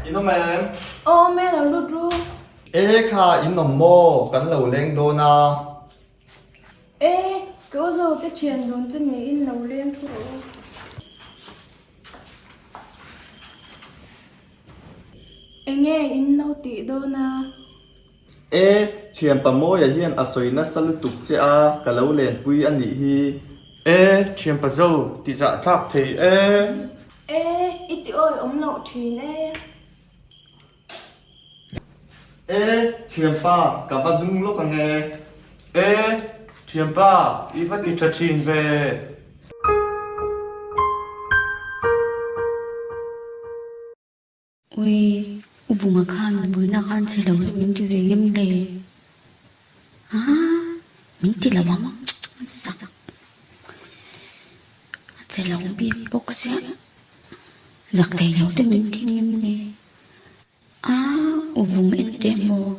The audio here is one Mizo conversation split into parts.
In awm em? Aw awm e, lo lut ru. E kha, in awm maw? Kan lo leng dawn a. E, ka u zo te thian dun chu niin lo leng thu rawh u. Enge in lo tih dawn a? E, thianpa Mawia hian a sawi nasa lutuk che a, ka lo lenpui a nih hi. E, thianpa zo tih zah thlak thei e. E, i ti awi awm loh thin e. E, thianpa, ka va zung lawk ang e. E, thianpa, i va ti tha thin ve. Ui, u Vunga khan buina khan che lo hi min ti ve ngem le? Haa, min ti lo ang, zak. A che lo bik bawk sia, zak thei lo te min ti ngem le? Aa, u Vung en teh maw,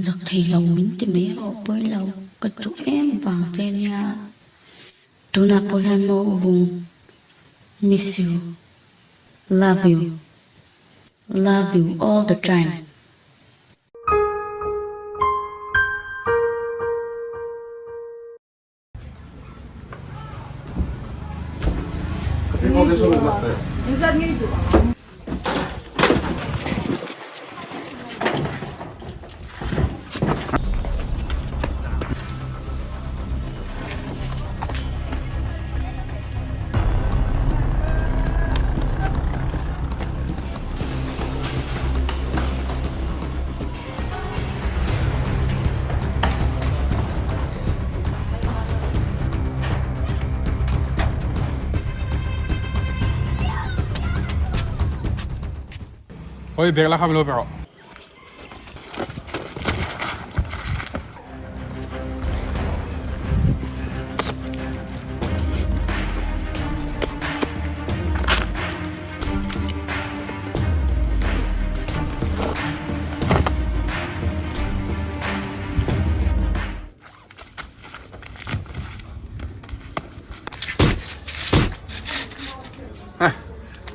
zak thei lo min ti mai rawh pawi lo, ka duh em vang che nia. Tunah pawh hian maw u Vung, miss you. Love you. Love you all the time. Hawi bag la kha min lo pe rawh.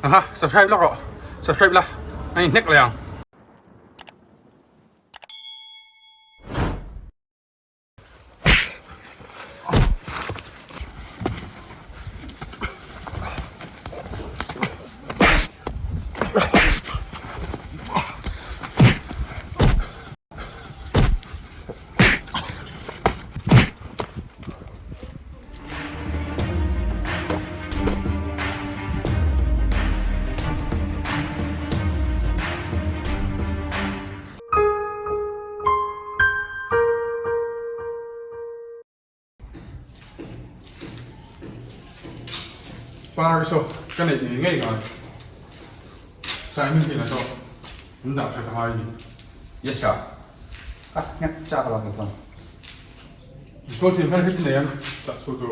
Aha, subscribe lawk rawh. Subscribe la. Anh hnek leh ang. Par saw ka neih ngei ngei ngai Simon tih na saw an dah that a ngai a ni. Yes sir. Ka nghet chak lo kei pawn. Misual thil hmel hi chu nei ang chah chhuah tur.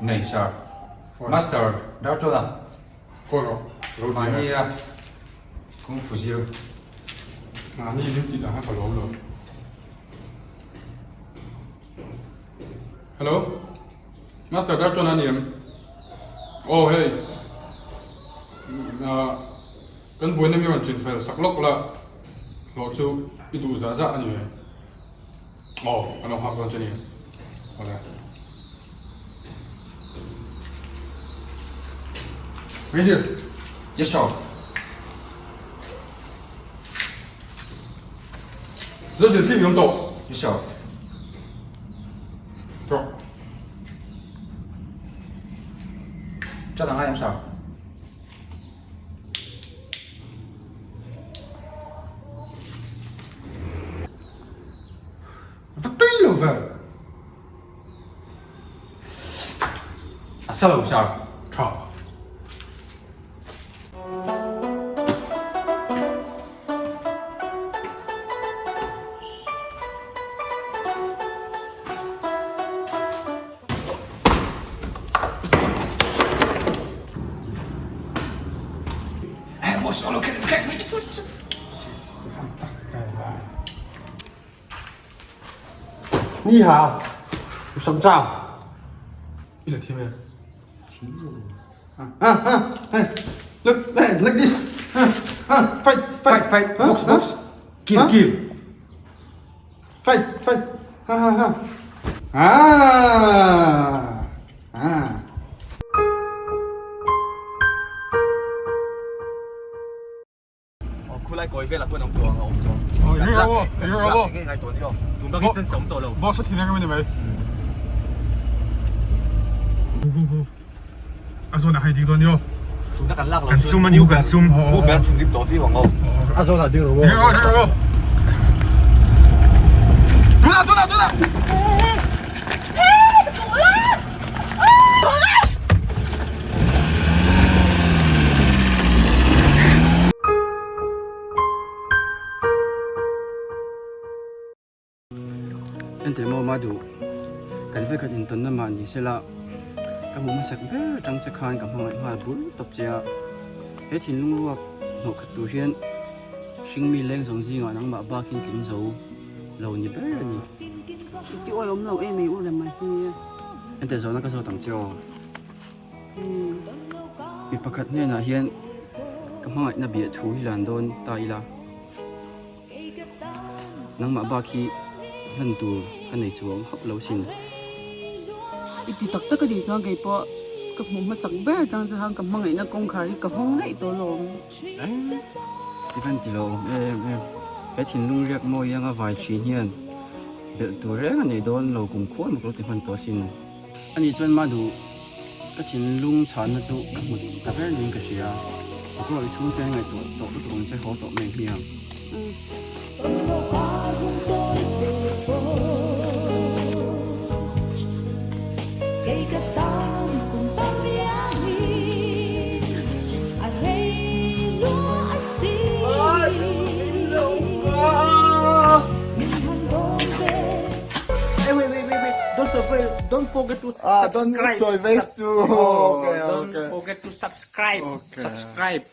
Nei sir. Master Dartawna. Kawl rawh. Lo ti a. Mahni a kung fu zir. Mahni min tih dan kha ka lawm lo. Hello. Master Dartawna a ni em? Aw hei. Kan buaina mi rawn chin fel sak lawk la hlawh chu i duh zah zah a ni mai. Aw, kan lo nghak dawn che ni. Awle. Mei Yes sir. Zo zir chim yom tawh. Yes sir. Tawh. Chat ang ai em sir. Va tui lo ve. A sa lo sir. Tha. Ni hao, sống chào. I la thiam em? Ah, ah, hey, look, hey, look this. Ah. Fight fight fight box box kill kill fight fight ha ha ha ah ah Khulai kawi velah pawh an awm tawh ang a awm tawh ang. Aw ring rawh aw ring rawh aw. Nge ngai tawh ni aw. Tun bak hi chuan awm tawh lo. Boss a thin ang em ni mai. A zawn ah khan i ding dawn ni aw. Tuna kan lak lo Kan sum a ni u kan sum. Pu ber thinrim tawh viau ang aw. A zawn ah ding rawh aw. Ring rawh ring rawh aw. Tuna tuna tuna. Enteh maw Madhu, kan vekhat intawnna mah ni sela, ka hmuh hmasak ber atang che khan ka hmangaih nghal bur tawp che a, he thinlung ruak hnawh khat tur hian hringmi leng zawng zingah nangmah bak hin tling zo lo ni ber a ni. I ti awih awm lo em ei u rem mai hi. Enteh zawhna ka zawt ang che aw. Mi pakhat hnenah hian ka hmangaihna biah thu hi lan dawn ta ila. Nangmah bak hi hlan tur ka nei chuang hauh lo sin. I ti tak tak a nih chuan kei pawh ka hmuh hmasak ber atang chuan khan ka hmangaihna kawngkhar hi ka hawng daih tawh alawm. I van ti lo awm em em. He thinlung riak mawi anga vai thin hian belh tur reng a nei dawn lo kum khual mak lo ti hman tawh asin. Ani chuan Madhu, ka thinlung chhanna chu ka hmu ta ber niin ka hria. Ka pawh i chhungte an ngaihtuah tawh lutuk ang che haw tawh mai hmiang. Hey, wait, wait, wait, wait. Don't forget, don't forget to Ah, don't subscribe. sawi vei su. Oh, Okay, don't okay. forget to subscribe. Okay. Subscribe.